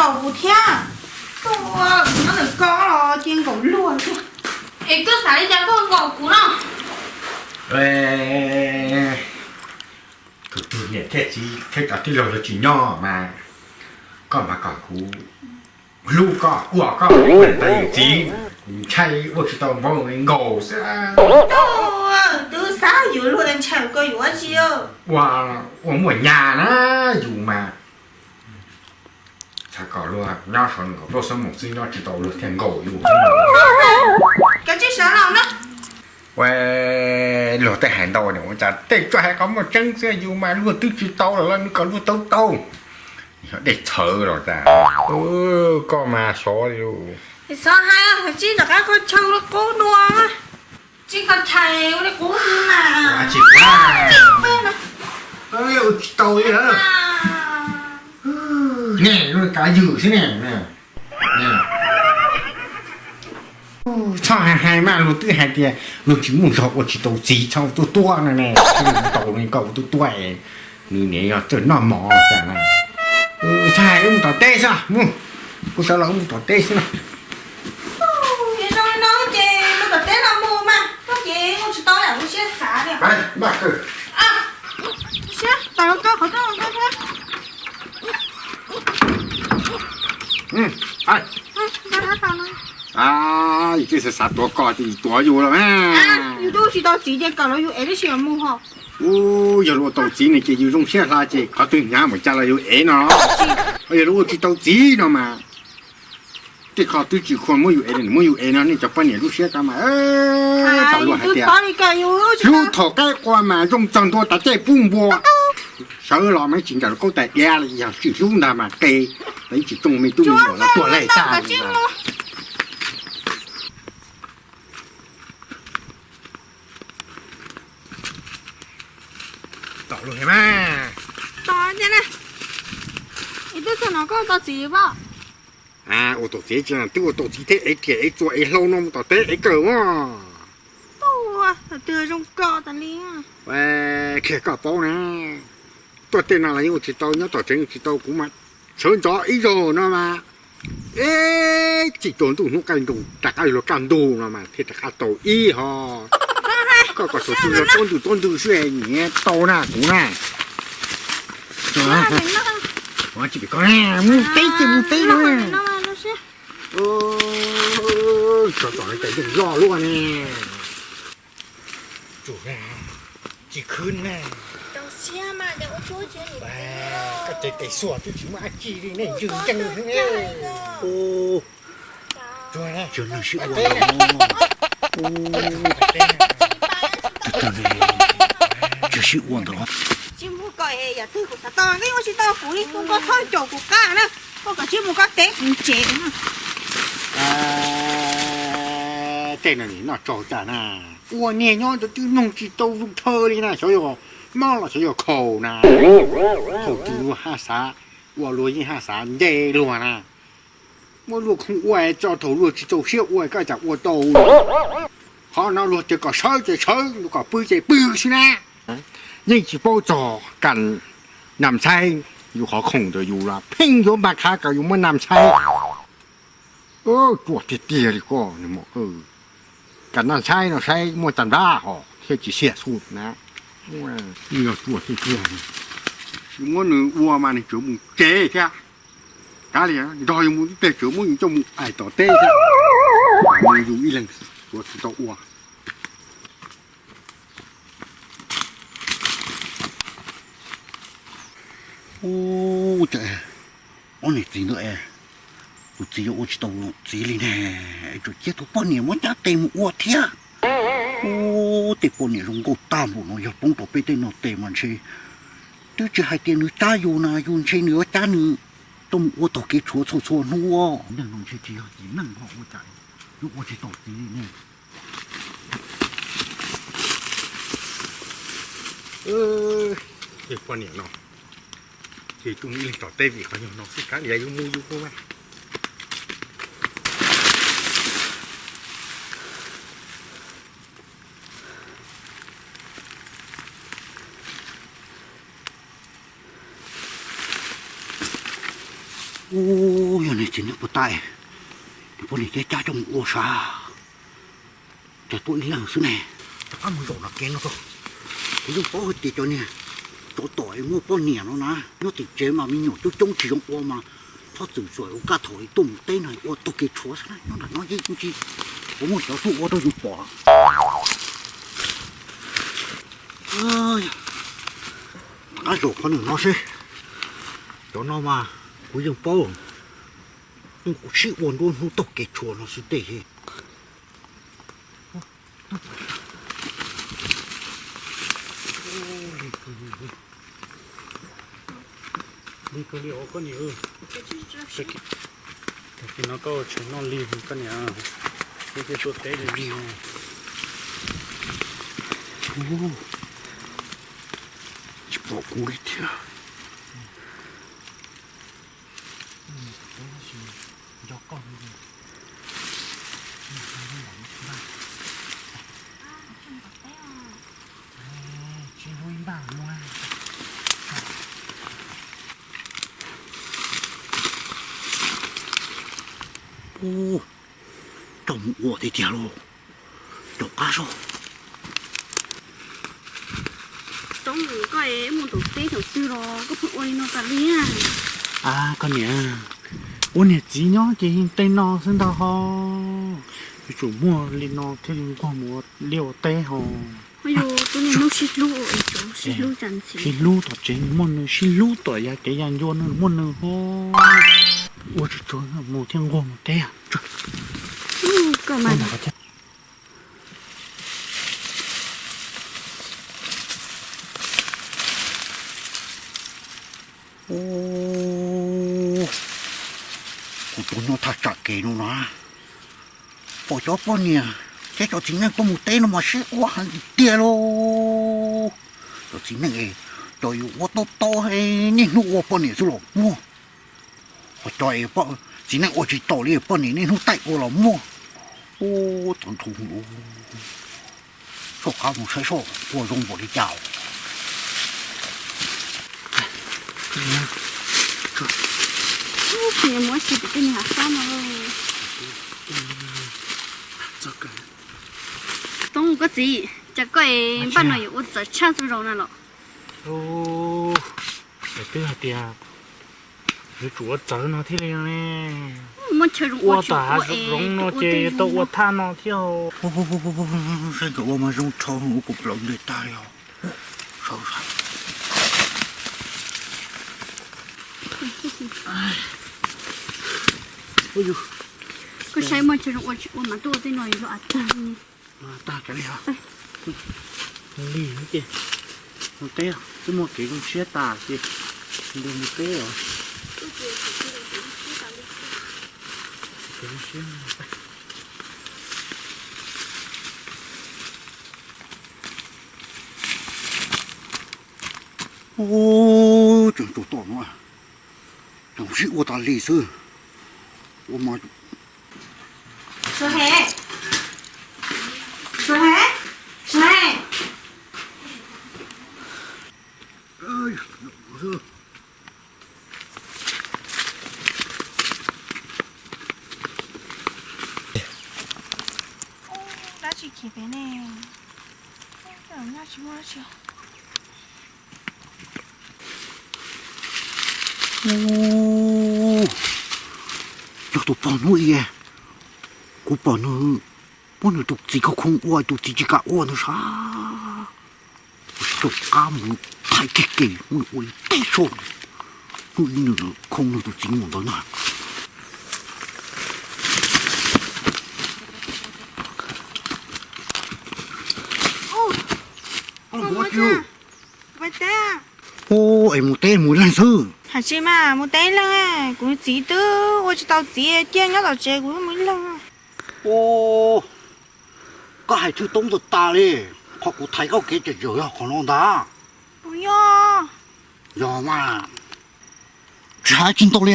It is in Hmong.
Nkaum kuv thiab. Nyob ntawm koj los cia nkaum luag thiab. Es koj xav li cas koj nkaum kuv no? Tus tug niam thiab txiv thiab cov tij laug los tsis nyob mas koj mas kom kuv hlub koj ua koj ua tais yawm txiv, ntshai ua tsis tau npaum nkaus xwb. Twb xav yuav luag ntshai koj yuav tsis ua, ua muaj nyaj na yus mas. Xav kom luag nyob saum nkaum plaub xuab moos xwb nyob tsis tau luag thiaj nkaum yus. Koj tsis sawv los na. Ua luag tej hais ntau ne ua cas tej tsuas hais qhov muaj tseeb xwb yus mas luag twb tsis tau los nws kom luag tau tau. Yog dej txhawv los tas. Koj mas xyov li. Xyov hais tsis rov qab koj chaw qub dua. Tsis koj chaw ua li qub xwb mas. Tsis tau li. Ne, kav ywm xwb ne. Txhob hais hais mas luag twb hais tias luag tsis muaj zog ua tsis tau txiv txhob ua tuaj tuaj no ne, tsis ua tau ne koj ua tuaj tuaj es nws niam yog txawj noj mov cas na. Txhob hais, wb mus tom teb xwb, mus, kuv sawv los wb mus tom teb xwb no. Ces zoo no ces mus tom teb los mus mas, koj ces mus tsis tau yam kuv siab xav li. Siab tas koj qhov rooj koj thiab. Yus twb xav xav tuav koj ces yus tuav yus los. Yus twb ua tsis tau txiv ces kom los yus ev tib si los mus ho. Yog luag ua tau txiv no ces yus zoo siab hla ces qhov twg hnyav mus cas los yus ev no. Yog luag ua tsis tau txiv no mas tej qho twb tsis khuam muab yus ev, nws muab yus ev no nej cov poj niam lub siab ko mas. Tau luag hais tias hlub thaum qaib qua mas zoo txog ntua tas caij pub npua. Sawv los mas tsis ncaim rau kaub tais diav li, yog tsis hlub ntag mas qe, tsis tsoo me tub me nyuam los tuag laig tag li. Tau luag mas. Tos tiag na. Twb txog no koj ua tau txiv pob? Ua tau txiv tsis, twb ua tau txiv thiab ev riam ev txuas ev hlau no mus tom teb ev kawg mas. Tus twg zoo koj tas li. Qhia koj paub na, tuaj tej no los yeej ua tsis tau, nyob tom tsev ua tsis tau, kuv mas sawv ntxov ib zaug no mas, ib txhij tsaus ntuj hnub qaij ntuj rov qab luag kaj ntug no mas thiaj rov qab tau ib hos. Koj kom txhua tus los tob ntws tob ntws xwb, nyiam tau na kuv na. Tsis pom koj mus teb ces mus teb no. Tsov tom no cas yeej loj luaj ne. Tsis khwb na. Koj ces tes xuas twb tsis muaj dab tsi li ne, ywg nceeg ne. Tsuag na, tsuag na, sib ua ntawd. Tsuag sib ua ntawd los. Tsis mus kom yam twg kuv xav tau, koj ua tsis tau kuv li, koj txhob caum kuv qab na. Koj kom tsis mus koj teb kuv tsev. Tej no nim noj tsau cas na, ua niag nyob ntawd twb noog tsis tau zoo chaw li na, xyov yog mob los xyov yog khaus na. Thaum twg luag haj xav ua luag yeej haj xav nce luag na. Muab luag khoom ua tso, thaum luag tsis txaus siab ua koj cas ua tau. Qhov no luag tias kom sawv ces sawv, luag kom pw ces pw xwb na. Yeej tsis paub txog kam nam ntxhaib, yus qhov khoom ntawd yus los pheej yuav npaj khav kom yus muab nam ntxhaib. Ruam tiag tiag li koj, kam nam ntxhaib no saib muaj tag nrab hos thiab tsis xiam xub na. Yog ruam tiag tiag, tsis muab nws ua mas nws tsuas mus tsev thiab. Kav liam, nrog yus mus tib pliag tsuas muab yus coj mus aim tom teb thiab. Yus ib leeg tsuav tsis tau ua. Ub, ob niam txiv ntawd es, tus txiv yuav ua tsis tau txiv li ne, es tsuas cia tus poj niam muab cab tes mus ua thiab. Ub, tej poj niam zoo nkauj tag npaum no yog poob rau peb tej no tes mas ntshe twb tsis hais tias nws cab yus no, yus ntshe nws yuav cab nws tuaj mus ua taug kev tshuav txhua txhua hnub. Neeg no ntshe tsis yog txiv neej ho ua cas yuav ua tsis tau txiv li ne. Tej poj niam no ces tsuas ib leeg tso teb vim qhov nyuag no xwb, kav liam yus mus yus ua. Ub, yog niag txiv neej puas tau, nws poj niam cab cab coj mus ua sav, cas tuaj ib leeg xwb ne. Rov qab mus zaum no kev no tso. Kuv yeej paub hais tias cov niag tsov tom es muaj poj niam no na, nyob tim tsev mas me nyuam coob coob tsis zoo ua mas, txhob txwm xuam ua kaj thaum tuaj mus teb no ua taug kev tshuav xwb na, nyob nram no yeej tsis ua, muaj cov tuaj ua rau yus pom. Rov qab zaum qhov nws no seb, cov no mas kuv yeej paub, kuv sib ua nruab hnub taug kev tshuav no xwb tej. Lig kawg li os koj niam. Tag kis no koj ua tshais noj lig koj niam, wb thiaj tuaj teb li lig no. Tsis pom kuv li thiab. Ub, coj mus ua tiag tiag lauj. Caum qab soj. Toob, koj mus tom teb thaum twg los koj pheej ua li no tas li? A, koj niam, ua niam txiv nyob ces yeej tej no xwb ntag ho. Yuav tsum muaj li no thiaj li nquag mus ua liaj ua teb ho. Hnub sib hlub, sib hlub tom tsev nws muaj nws, sib hlub tom yav kev yav ncua nws muaj nws ho. Ua tsuag tsuag mus thiaj nquag mus teb. Kuv tuaj nyob thaj tsam kev no na, pom cov poj niam thiab cov txiv neej tuaj mus teb no mas sib ua heev tiag lauj. Cov txiv neej es cov yuav ua tau tau niaj hnub ua poj niam xwb los muaj, ho cov es txiv neej ua tsis tau li poj niam niaj hnub taij ua los muaj. Ub, txaus ntshai. Soj qab mus saib soj ua zoo npaum li cas. Toob, koj txiv, cas koj es npaj no yuav ua txawv tshaj txhua zaus na los? Twb hais tias yuav tsum ua txawv no thiaj li ne. Ua tag hav zoov no ces yuav tau ua thaj no thiab. Saib nkawd ua mas zoo rho ua kuv plaub nte tag li os. Koj saib muaj chaw zoo ua tsis ua mas tuaj ua tej no yuav luag av tag. Tag kav liam, lig ces mus teb, twb muaj kev zoo siab tas ces mus teb os. Ub, tseem tus tom no, tseem sib ua tas li xwb. Ua mas Dab tsi khiav pem ne? Nyob tsis muaj dab tsi. Yog tus pog hnub i, kuv pom nws muab nws tus txiv khoo khoo ua, tus txiv tsis kam ua ntag sav. Kuv tsis tau qab mus thaij kiag kiag muab nws ua li tej soj. Hnub i nws khoo nws tus txiv mus ntawd na. Ua es mus teb mus ib leeg xwb. Hais tsis mas mus teb ib leeg, kuv txiv twb ua tsis tau txiv cia nyob tom tsev kuv mus ib leeg. Koj hais tshwj toob tas tas li, qhov kuv thaiv koj kev tseem tseem yog qhov no ntag. Yog, yog mas, tsis hais tsis ntau li.